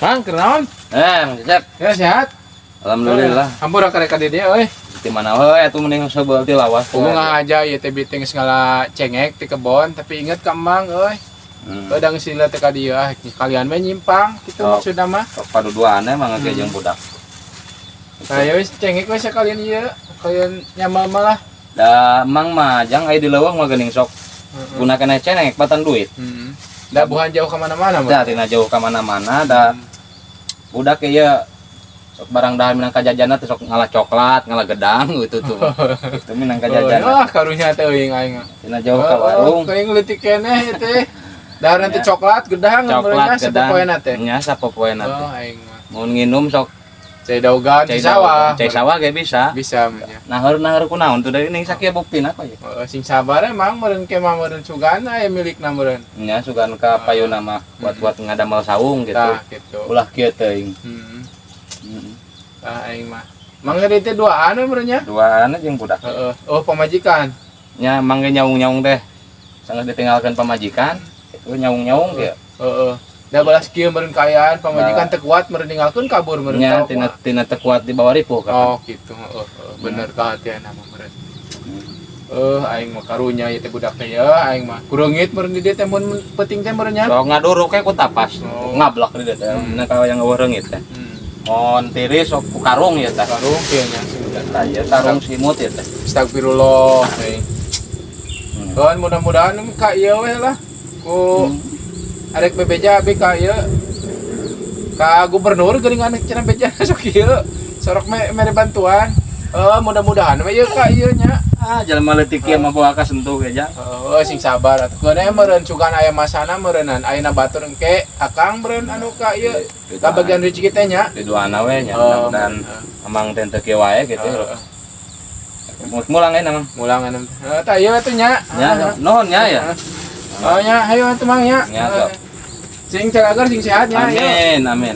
Mang, kunaon? Eh, Mang Cecep. Ya, sehat. Alhamdulillah. Hampura karek ka dieu euy. Di mana we atuh mending sebeul ti lawas. Kudu ngahaja ieu teh biting segala cengek ti kebon, tapi inget ka Mang euy. Kadang sila teh ka dieu ah, kalian we nyimpang kitu Oh. maksudna mah. Sok paduduaan emang ge jeung budak. Nah, ya wis cengek we sekalian ieu, kalian nyamal malah. Da Mang mah jang aya di leuweung mah geuning sok gunakeun cengek batan duit. Heeh. Da buhan jauh ka mana-mana mah. Da tina jauh ka mana-mana da budak ieu sok barang dahar minangka jajanna teh sok ngalah coklat, ngalah gedang gitu tuh. Itu minangka jajanna. Wah, karunya teh euy aing mah. Tina jauh ka warung. Kayak leutik keneh ieu teh. Dahar nanti Ya. coklat gedang Coklat gedang. sapopoena teh. Nya sapopoena teh. Oh, aing mah. Mun nginum sok Cai daogan cai di sawah. Cai sawah ge bisa. Bisa nya. Naheur-naheur kunaon tuh dari ning sakieu buktina apa ya? Oh, sing sabar emang meureun ke mah meureun sugan aya milikna meureun. Nya sugan ka payuna mah buat-buat ngadamel saung gitu. Tah gitu. Ulah kieu teuing. Tah aing mah. Mang teh duaan we meureun nya. Duaan jeung budak. Heeh. Oh, pamajikan. Nya mang ge nyaung-nyaung teh. Sanggeus ditinggalkeun pamajikan, itu nyaung-nyaung kieu. Heeh. Da balas kieu meureun kaayaan pamajikan teu kuat meureun ninggalkeun kabur meureun Nya tau tina kumaha. Tina teu kuat dibawa ripuh kan. Oh, gitu. Heeh, heeh. Bener kahatian mah meureun. Aing mah karunya ieu teh budak teh ya, aing mah. Kureungit meureun di dieu teh mun penting teh meureun nya. Sok ngaduruk we ku tapas. Oh. Ngablak di dieu teh. Nah, yang eueuh reungit teh. Mun tiris sok ku karung ieu teh. Karung kieu nya si budak. Tah ieu karung simut ieu teh. Astagfirullah. Aing. Kan mudah-mudahan ka ieu we lah. Ku arek bebeja abi ka ieu ka gubernur geuningan cenah beja sok ieu. Sorok me mere bantuan. Eh, mudah-mudahan we ieu ka ieu nya. Ah, jelema leutik ieu mah bawa ka sentuh ge jang. Heeh, sing sabar atuh. Keun meureun sugan aya masana meureunnan. Ayeuna batur engke akang meureun anu ka ieu ka bagian rezeki teh nya. Di duana we nya, Oh, mudah-mudahan amang teh teu kieu wae gitu. Heeh. Mulang ayeuna, Mang. Mulang anu. Heuh, tah ieu atuh nya. Nya, nuhun nya ya. Oh nya, hayu atuh, Mang, nya. Nya, sok. Sing calagar, sing sehat nya. Ayo. Amin, amin.